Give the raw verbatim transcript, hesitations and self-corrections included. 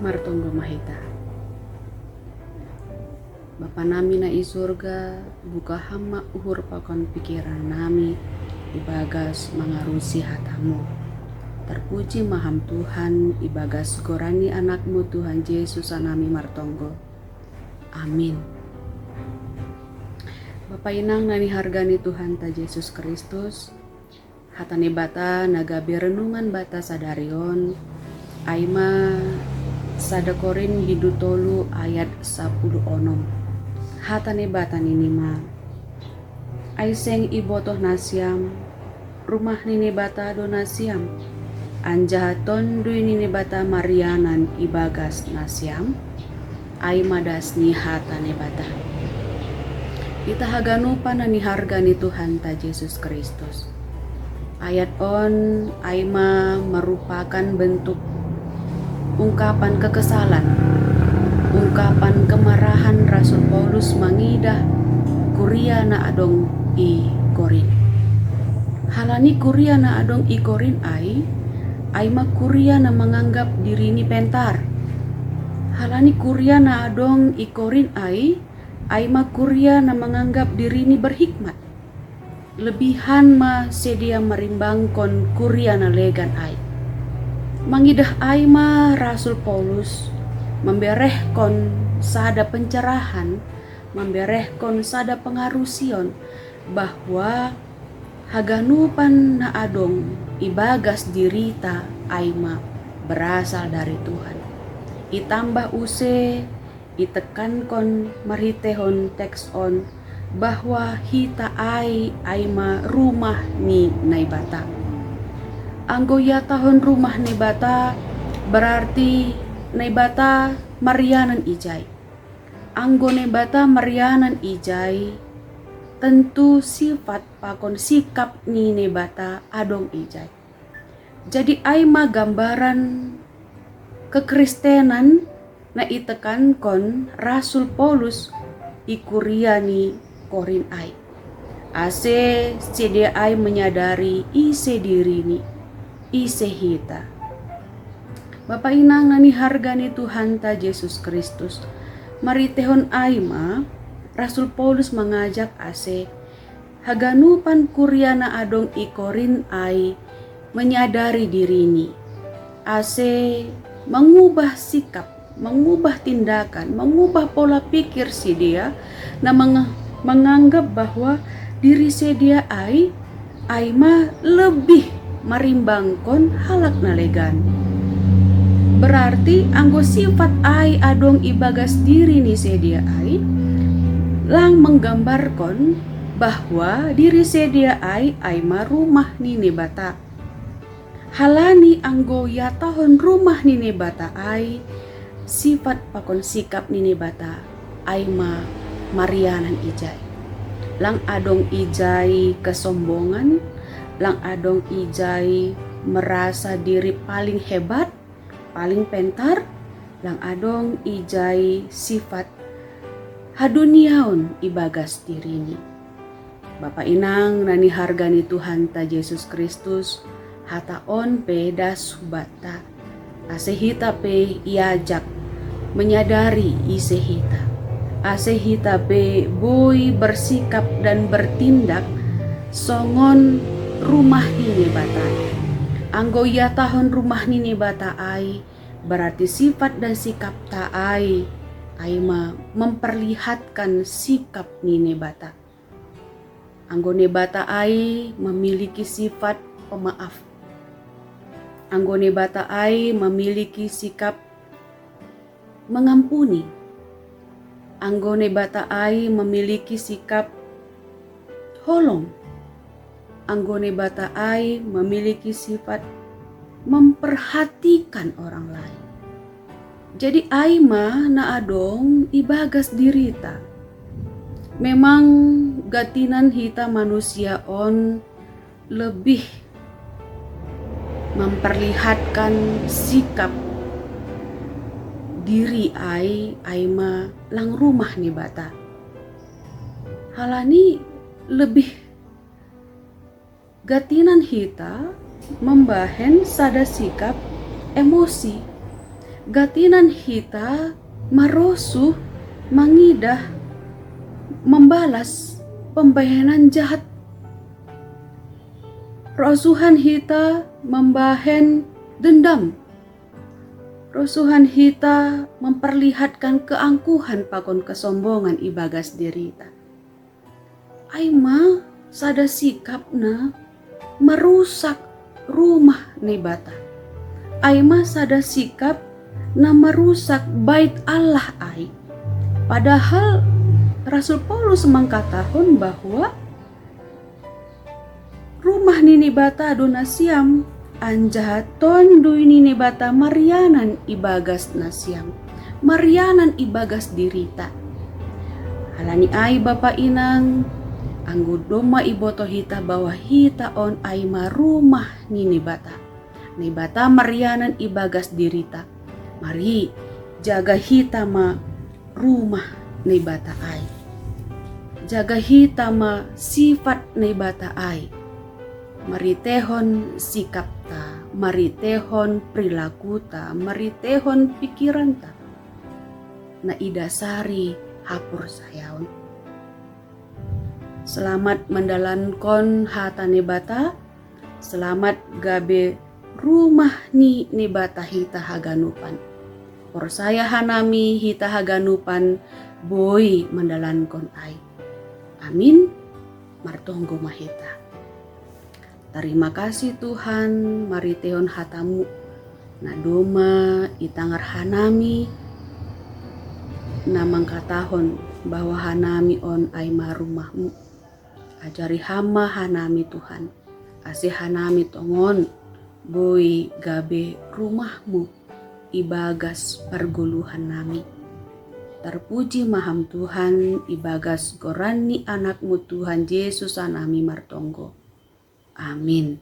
Martonggo ma hita. Bapa nami na i surga, buka Ham ma uhur pakon pikiran nami, ibagas mangarusi hataMu. Terpuji ma Ham Tuhan, ibagas goran ni AnakMu Tuhan Jesus nami martonggo. Amin. Bapa inang na niharga ni Tuhanta Jesus Kristus, hata Naibata na gabe renungan banta sadari on, ai ma sada Korin bindu tolu ayat sapuluh onom. Hata Naibata nini ma: Ai seng ibotoh nasiam, rumah ni Naibata do nasiam, anjaha Tonduy ni Naibata marianan ibagas nasiam? Ai ma das ni hata Naibata. Hita haganupan na niharga ni Tuhanta Jesus Kristus. Ayat on ai ma merupakan bentuk ungkapan kekesalan, ungkapan kemarahan Rasul Paulus mangidah kuria na adong i Korin. Halani kuria na adong i Korin ai, ai ma kuria na manganggap dirini pentar. Halani kuria na adong i Korin ai, ai ma kuria na manganggap dirini berhikmat. Lebihan ma sidea marimbangkon kuria na legan ai. Mangidah ai ma Rasul Paulus mamberehkon sada pencerahan, mamberehkon sada pengarusion bahwa haganupan na adong ibagas dirita ai ma berasal dari Tuhan. Itambah use itekankon marhiteihon teks on bahwa hita ai, ai ma rumah ni Naibata. Anggo ihatahon rumah Naibata, berarti Naibata marianan ijai. Anggo Naibata marianan ijai, tentu sifat pakon sikap ni Naibata adong ijai. Jadi ai ma gambaran kekristenan na itekankon Rasul Paulus i kuria ni Korin ai. Ase sidea ai menyadari ise dirini, ise hita. Bapa inang na niharga ni Tuhanta Jesus Kristus, marhiteihon ai ma Rasul Paulus mangajak ase haganupan kuria na adong i Korin ai menyadari dirini, ase mangubah sikap, mangubah tindakan, mangubah pola pikir sidea na manga-, manganggap bahwa diri sidea ai, ai ma lebih marimbangkon halak na legan. Berarti anggo sifat ai adong ibagas diri ni sidea ai, lang manggambarkon bahwa diri sidea ai, ai ma rumah ni Naibata. Halani anggo ihatahon rumah ni Naibata ai, sifat pakon sikap ni Naibata ai ma marianan ijai. Lang adong ijai kesombongan, lang adong ijai merasa diri paling hebat, paling pentar, lang adong ijai sifat haduniaon ibagas dirini. Bapa inang na niharga ni Tuhanta Jesus Kristus, hata on pe das hubanta, ase hita pe iajak menyadari ise hita, ase hita pe boi bersikap dan bertindak songon rumah ni Naibata. Anggo ihatahon rumah ni Naibata ai, berarti sifat dan sikapta ai, ai ma memperlihatkan sikap ni Naibata. Anggo Naibata ai memiliki sifat pemaaf. Anggo Naibata ai memiliki sikap mengampuni. Anggo Naibata ai memiliki sikap holong. Anggo Naibata ai memiliki sifat memperhatikan orang lain. Jadi ai ma na adong ibagas dirita. Memang gatinan hita manusia on lebih memperlihatkan sikap diri ai, ai ma lang rumah Naibata. Halani lebih gatinan hita mambahen sada sikap emosi. Gatinan hita marosuh, mangidah, mambalas pambahenan jahat. Rosuhan hita mambahen dendam. Rosuhan hita mamparlihatkan keangkuhan pakon kesombongan i bagas dirita. Ai ma sada sikap na marusak rumah Naibata. Ai ma sada sikap na marusak bait Allah ai. Padahal Rasul Paulus mangkatahon bahwa rumah ni Naibata do nasiam, anjaha Tonduy ni Naibata marianan i bagas nasiam, marianan i bagas dirita. Halani ai, Bapa, Inang, anggo domma iboto hita bahwa hita on ai ma rumah ni Naibata, Naibata marianan i bagas dirita, mari jaga hita ma rumah Naibata ai. Jaga hita ma sifat Naibata ai. Marhiteihon sikapta, marhiteihon perilakuta, marhiteihon pikiranta na idasari haporsayaon. Selamat mandalankon hata Naibata. Selamat gabe rumah ni Naibata hita haganupan. Porsaya hanami hita haganupan boi mandalankon ai. Amin. Martonggo ma hita. Tarima kasih Tuhan, marhiteihon hata-Mu na domma itangar hanami, na mangkatahon bahwa hanami on ai ma rumah-Mu. Ajari Ham ma hanami Tuhan, ase hanami tongon boi gabe rumah-Mu i bagas pargoluhan nami. Tarpuji ma Ham Tuhan, i bagas goran ni Anak-Mu Tuhan Jesus hanami martonggo. Amin.